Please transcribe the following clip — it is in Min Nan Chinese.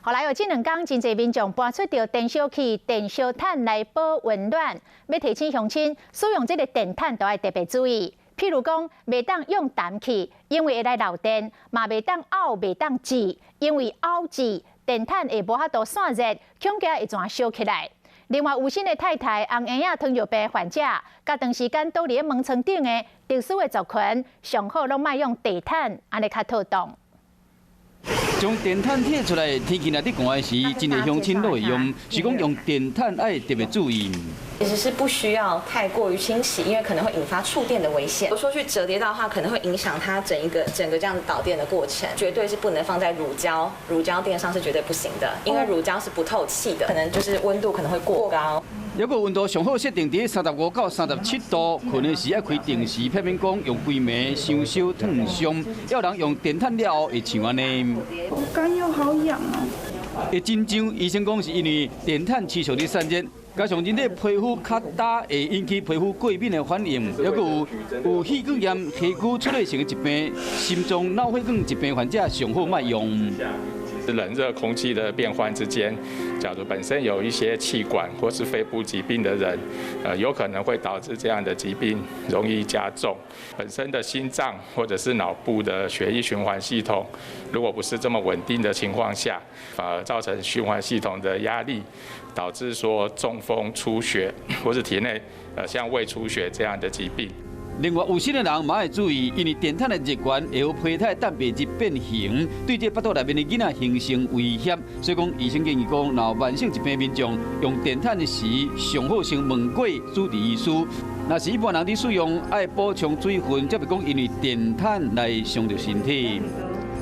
予來哦，這兩工真濟民眾搬出著電燒器、電燒炭來保溫暖，欲提醒鄉親使用這个電炭都愛特別注意。譬如講，袂當用氮氣，因為會來漏電；嘛袂當漚，袂當煮，因為漚煮電炭會無法度散熱，恐驚會全燒起來。另外，有身的太太、紅嬰仔、糖尿病患者，佮長時間倒佇門窗頂的特殊的族群，上好攏莫用地炭，按呢較妥當。將電炭提出來，天氣若佇寒的時，真濟鄉親攏會用，是講用電炭愛特別注意。其實是不需要太過於清洗，因為可能會引發觸電的危險。如果說去折疊到的話，可能會影響它整一個整個這樣子導電的過程。絕對是不能放在乳膠墊上是絕對不行的，因為乳膠是不透氣的，可能就是溫度可能會過高。抑閣溫度上好設定佇35到37度，睏的時愛開定時，避免講用規暝傷燒燙傷。有人用電炭了後會像按呢。好乾又好癢哦。會緊張，醫生講是因為電炭持續咧散熱，加上人體皮膚較焦，會引起皮膚過敏的反應。抑閣有氣管炎、氣區出血性的疾病、心臟腦血管疾病患者上好莫用。冷熱空氣的變換之間，假如本身有一些氣管或是肺部疾病的人，有可能會導致這樣的疾病容易加重。本身的心臟或者是腦部的血液循環系統，如果不是這麼穩定的情況下，反而造成循環系統的壓力，導致說中風、出血或是體內像胃出血這樣的疾病。另外，有身的人嘛愛注意，因為電炭的熱源會予胚胎蛋白質變形，對這腹肚內面的囡仔形成威脅。所以講，醫生建議講，若有慢性疾病民眾用電炭的時，上好先問過主治醫師。若是一般人佇使用，愛補充水分，才袂講因為電炭來傷著身體。